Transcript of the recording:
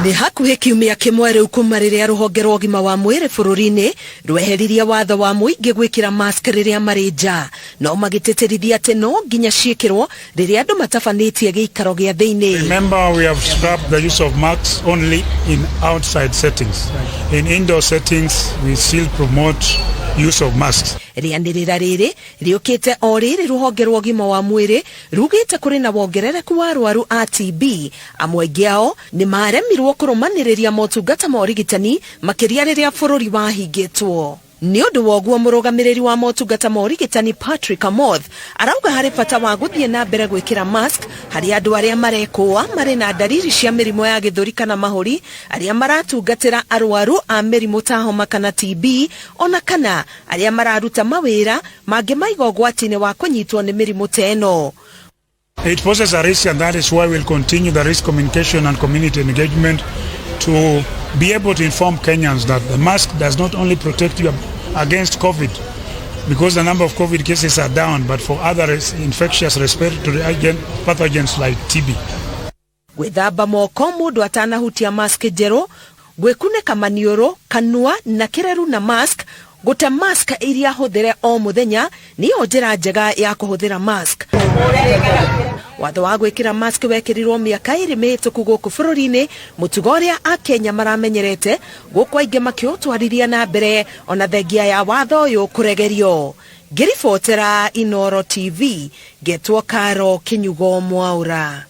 Nĩ hakuhĩ kiumia kĩmwe rĩu kuma rĩrĩa rũhonge rwa ũgima wa mwĩrĩ bũrũri-inĩ rweheririe watho wa mũingĩ gwĩkĩra mask rĩrĩa marĩ nja, no magĩtĩtĩrithia atĩ no nginya ciĩkĩrwo rĩrĩa andũ matabanĩtie gĩikaro gĩa thĩinĩ. Remember, we have scrapped the use of masks only in outside settings. In indoor settings, we still promote use of masks. Rĩanĩrĩra rĩrĩ rĩũkĩte o rĩrĩ rũhonge rwa ũgima wa mwĩrĩ rugĩte kũrĩ na wongerereku wa arwaru a TB. Amwe aingĩ ao nĩ maremirwo kũrũmanĩrĩria motungata ma ũrigitani makĩria rĩrĩa bũrũri wahingĩtwo. Nĩ ũndũ wa ũguo, mũrũgamĩrĩri wa motungata ma ũrigitani Patrick Amoth arauga harĩ bata wa gũthiĩ na mbere gwĩkĩra mask harĩ andũ arĩa marekũa marĩ na ndariri cia mĩrimũ ya gĩthũri kana mahũri, arĩa maratungatĩra arwaru a mĩrimũ ta homa kana TB, ona kana arĩa mararuta mawĩra mangĩmaiga ũgwati-inĩ wa kũnyitwo nĩ mĩrimũ ta ĩno. It poses a risk, and that is why we'll continue the risk communication and community engagement to be able to inform Kenyans that the mask does not only protect you against COVID, because the number of COVID cases are down, but for other infectious respiratory agent pathogens like TB. Gwĩthamba moko mũndũ atanahutia mask njerũ, gwĩkunĩka maniũrũ, kanua na kĩreru na mask, gũte mask iria hũthĩre o mũthenya nĩyo njĩra njega ya kũhũthĩra mask. Watho wa gwĩkĩra mask wekĩrirwo mĩaka 2 mĩhĩtũku gũkũ bũrũri-inĩ, mũtugo ũrĩa Akenya maramenyerete gũkũ aingĩ makĩũtwarithia na mbere ona thengia ya watho ũyũ kũregerio. Ngĩribotera Inooro TV, ngetwo Karo Kinyugo Mwaura.